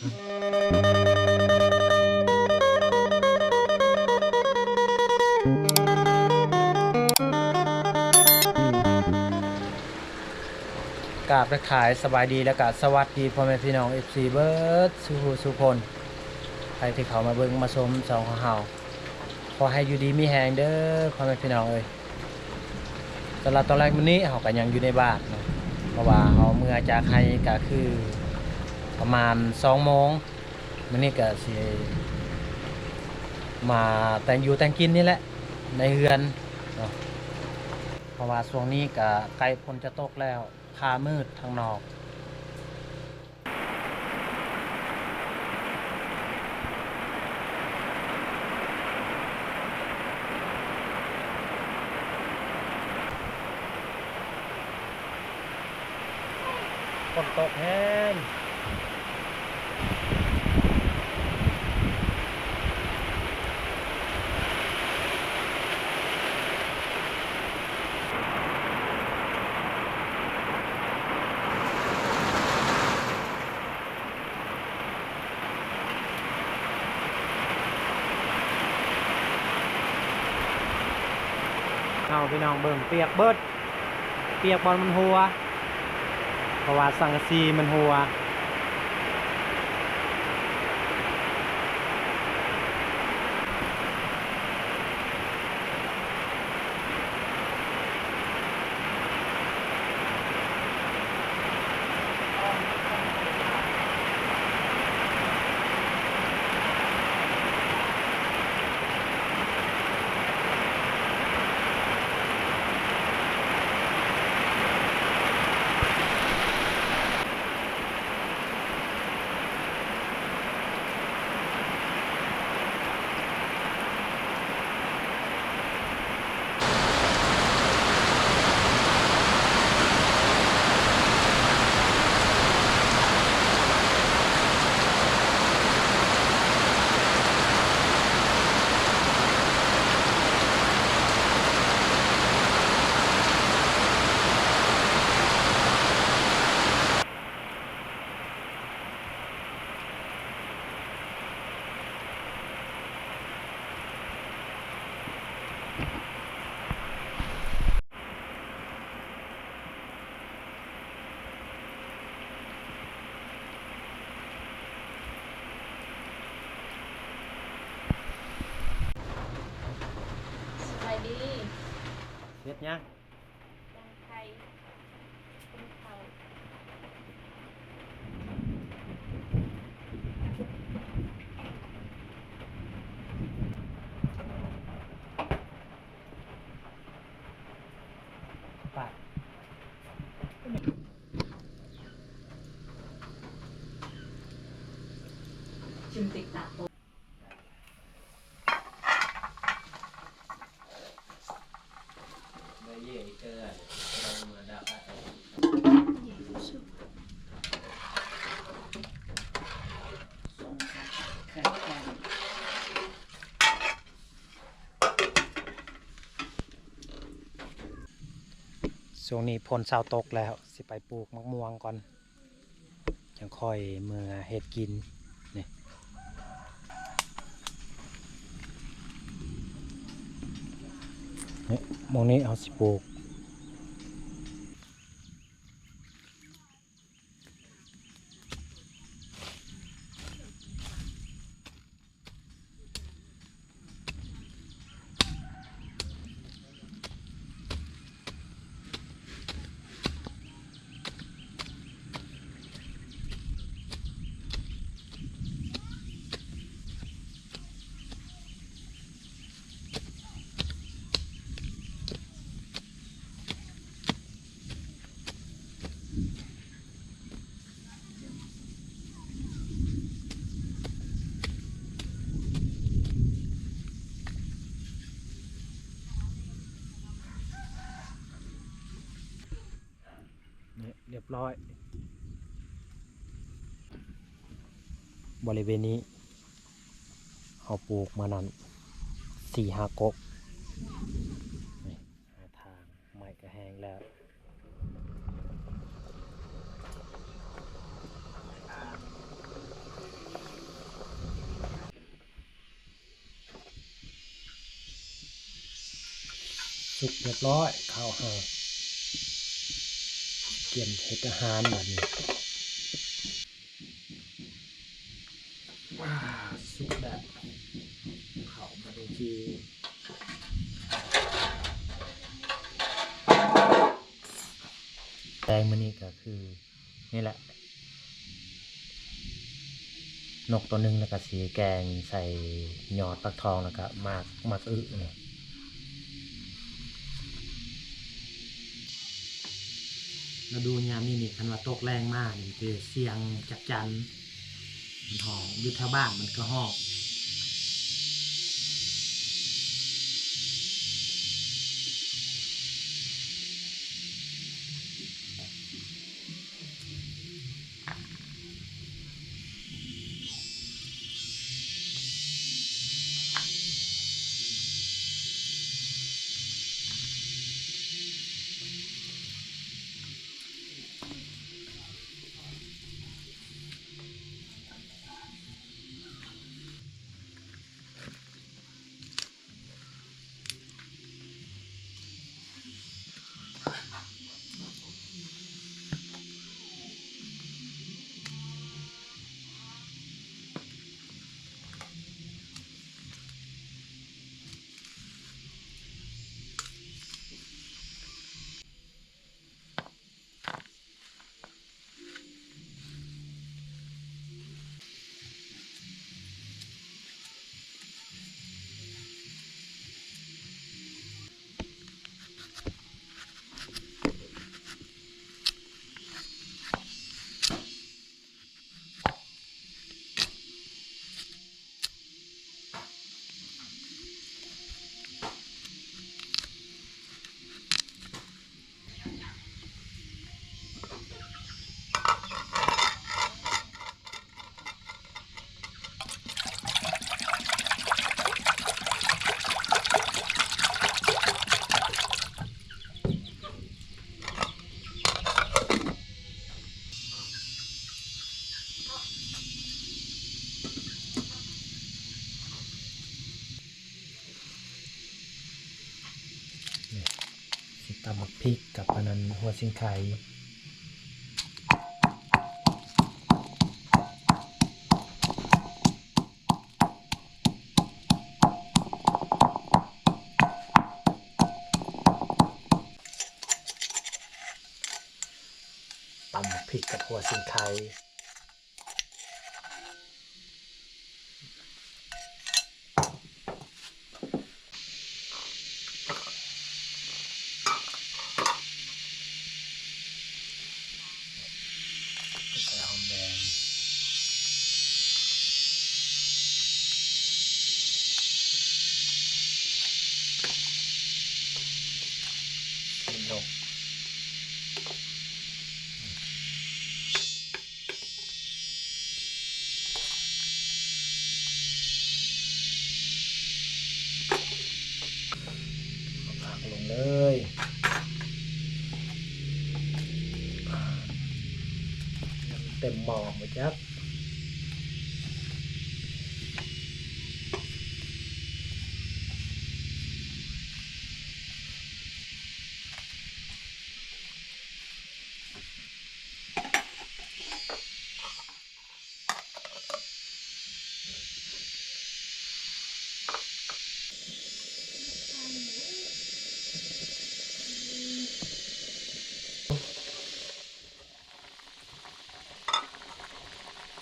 ກາບທັກທາຍສະບາຍດີ ແລະກະສະຫວັດດີພໍ່ແມ່ພີ່ນ້ອງ ເອັຟຊີ ເບິດສູ່ຜູ້ສູ່ຄົນ ໃຜທີ່ເຂົ້າມາເບິ່ງມາຊົມຊ່ອງຂອງເຮົາ ຂໍໃຫ້ຢູ່ດີມີແຮງເດີ້ພໍ່ແມ່ພີ່ນ້ອງເອີຍ. ສຳລັບຕອນແລກມື້ນີ້ເຮົາກໍຍັງຢູ່ໃນບ້ານເນາະ ເພາະວ່າເຮົາເມືອຈາກໄຮ່ກໍຄືປະມານສອງໂມງ. ມື້ນີ້ກໍຊິມາແຕ່ງຢູ່ແຕ່ງກິນນີ້ແຫຼະ ໃນເຮືອນເນາະ ເພາະວ່າຊ່ວງນີ້ກໍໃກ້ຝົນຈະຕົກແລ້ວ. ຟ້າມືດທາງນອກ. ຝົນຕົກແຮງ. ເອົາ ພີ່ນ້ອງເບິ່ງ ປຽກເບິດ. ປຽກບ່ອນມັນຮົ່ວ ເພາະວ່າສັງກະສີມັນຮົ່ວ. ສະບາຍດີ. ເຮັດຫຍັງ? ແກງໄຂ່ ກິນເຂົ້າ. ປາດ ຊິມຕິກຕັກ. ຊ່ວງນີ້ຝົນເຊົາຕົກແລ້ວ ຊິໄປປູກໝາກມ່ວງກ່ອນ. ຈັ່ງຄ່ອຍເມືອເຮັດກິນ. ນີ້ ນີ້ ໝ່ອງນີ້ເຮົາຊິປູກ. ນີ້ ຮຽບຮ້ອຍ. ບໍລິເວນນີ້ເຮົາປູກມານັ້ນສີ່ຫ້າກົກ. ນີ້ ຫາທາງ ໄມ້ກະແຫ້ງແລ້ວ. ໄມ້ອາງ ສຸກຮຽບຮ້ອຍ ເຂົ້າເຮົາ ກຽມເຮັດອາຫານບາດນີ້. ວ້າ ສຸກແລ້ວ ເຂົ້າມາດູຈີ ແກງມື້ນີ້ກໍຄື ນີ້ແຫຼະ ນົກໂຕໜຶ່ງ ແລ້ວກະຊິແກງໃສ່ຍອດຟັກທອງ ແລ້ວກະໝາກ ໝາກອຶນີ້. ລະດູຍາມນີ້ນີ້ ຄັນວ່າຕົກແລງມານີ້ ຄືສຽງຈັກຈັ່ນ ມັນຮ້ອງ ຢູ່ແຖວບ້ານມັນກໍຮ້ອງ. ນີ້ ຊິຕຳໝາກພິກກັບອັນນັ້ນ ຫົວສີໄຄ. ຕຳພິກກັບຫົວສີໄຄ. ໃສ່ຫອມແດງ ເຜັດລົງ. ເອົາຜັກລົງເລີຍ ຍັງເຕັມໝໍ້ບໍ່ຈັກ. ເ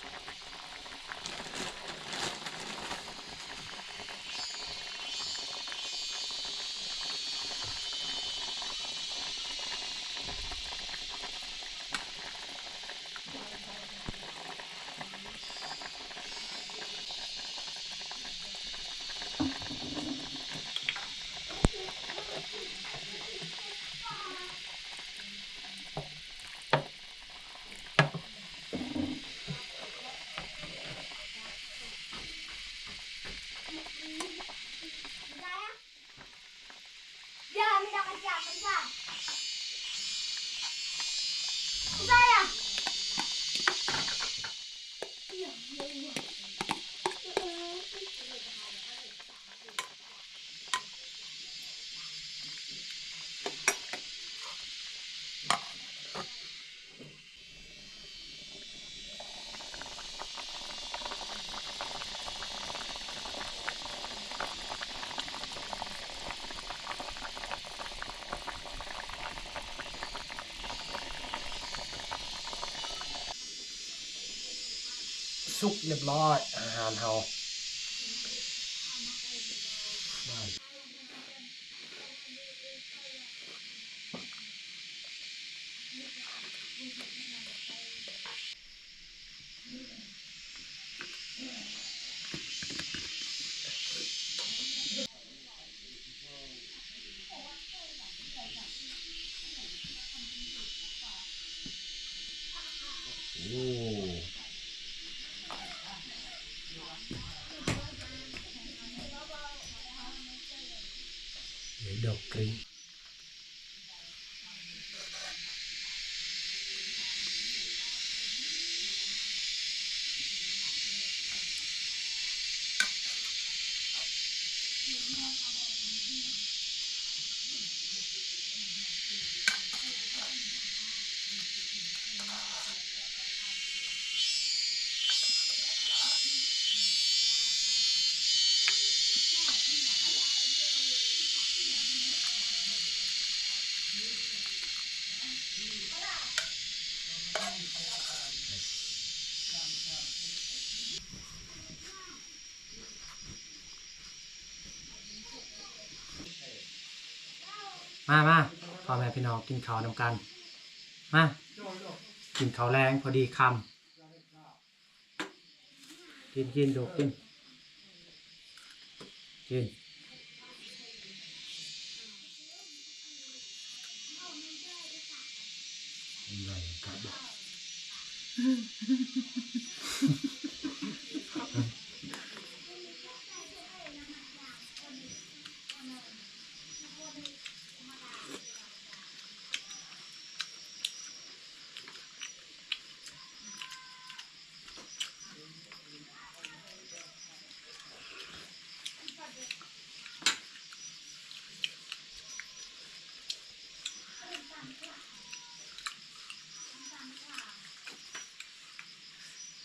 ສຸກຮຽບຮ້ອຍອາຫານເຮົາ. ໂອ້ ດອກກຣີນ. ມາ ມາ ພໍ່ແມ່ພີ່ນ້ອງ ກິນເຂົ້ານຳກັນ. ມາ ກິນເຂົ້າແລງພໍດີຄຳ. ກິນ ກິນ ລູກ ກິນ ກິນ.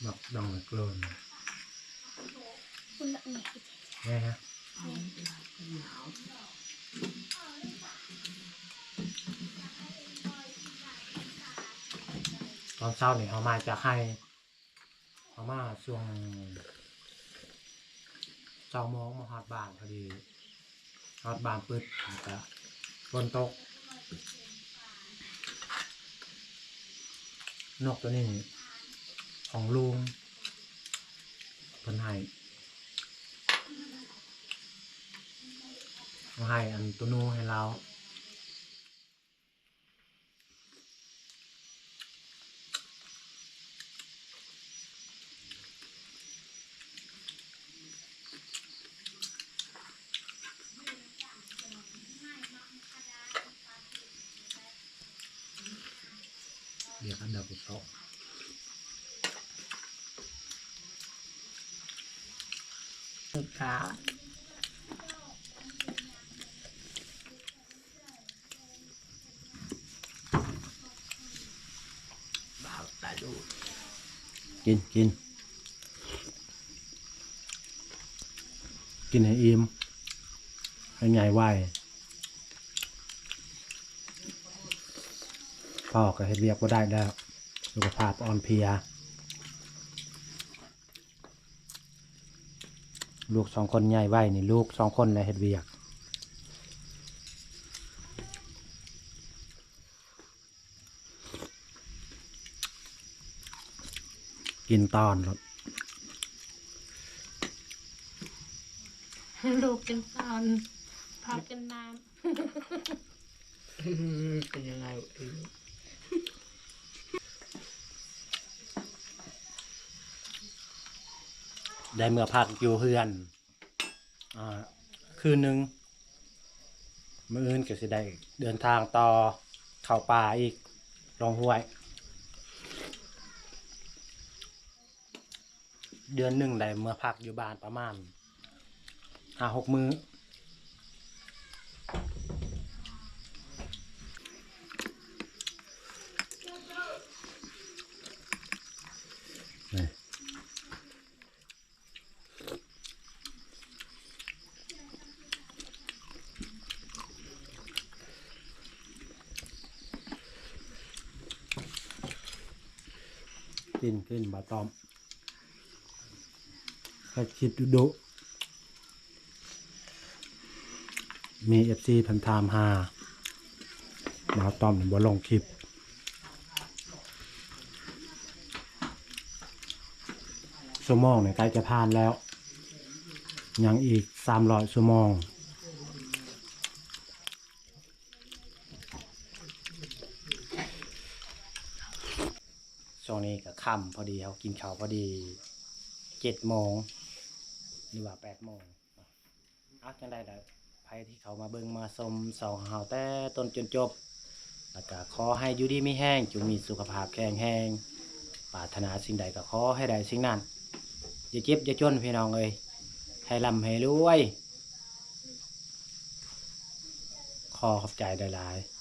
ບັກດອງໂກນ ຄຸນລະເອີຍ ແມ່ນ ຕອນເຊົ້ານີ້ເຮົາມາຈາກໄຮ່ ເຮົາມາຊ່ວງເກົ້າໂມງ ມາຮອດບ້ານພໍດີ ຮອດບ້ານປຶດ ແລ້ວກະຝົນຕົກ. ນົກໂຕນີ້ຂອງລຸງ ເພິ່ນໃຫ້ ເອົາໃຫ້ອັນໂຕໂນໃຫ້ລາວ. ວຽກອັນດັບທີສອງ ກະ ກິນ ກິນ ກິນໃຫ້ອີ່ມ ໃຫ້ໃຫຍ່ໄວ. ພໍ່ກໍເຮັດວຽກບໍ່ໄດ້ແລ້ວ ສຸຂະພາບອ່ອນເພຍ. ລູກສອງຄົນໃຫຍ່ໄວນີ້ ລູກສອງຄົນແຫຼະເຮັດວຽກ. ກິນຕອນໂລດ ລູກກິນຕອນ ພໍ່ກິນນ້ຳ. ເປັນຍັງໄງ? ໄດ້ເມືອພັກຢູ່ເຮືອນ ອ່າ ຄືນໜຶ່ງ ມື້ອື່ນກໍຊິໄດ້ເດີນທາງຕໍ່ເຂົ້າປ່າອີກ ລົງຫ້ວຍ. ເດືອນໜຶ່ງໄດ້ເມືອພັກຢູ່ບ້ານປະມານຫ້າຫົກມື້. ກິນ ກິນ ບໍ່ຕ້ອງ. ກໍຄິດດຸໆ ມີເອັຟຊີເພິ່ນຖາມຫາ ບ່າວຕ້ອມນີ້ບໍ່ລົງຄລິບ ຊົ່ວໂມງນີ້ໃກ້ຈະຜ່ານແລ້ວ ຍັງອີກສາມຮ້ອຍຊົ່ວໂມງ. ຊ່ວງນີ້ກໍຄ່ຳພໍດີ ເຮົາກິນເຂົ້າພໍດີເຈັດໂມງ ຫຼືວ່າແປດໂມງ. ເອົາ ຈັ່ງໃດລະ ໃຜທີ່ເຂົ້າມາເບິ່ງມາຊົມຊ່ອງເຮົາແຕ່ຕົ້ນຈົນຈົບ ແລ້ວກໍຂໍໃຫ້ຢູ່ດີມີແຮງ ຈົ່ງມີສຸຂະພາບແຂງແຮງ ປາດຖະໜາສິ່ງໃດກໍຂໍໃຫ້ໄດ້ສິ່ງນັ້ນ ຢ່າເຈັບຢ່າຈົນພີ່ນ້ອງເອີຍ ໃຫ້ລ່ຳໃຫ້ລວຍ. ຂໍຂອບໃຈຫຼາຍໆ.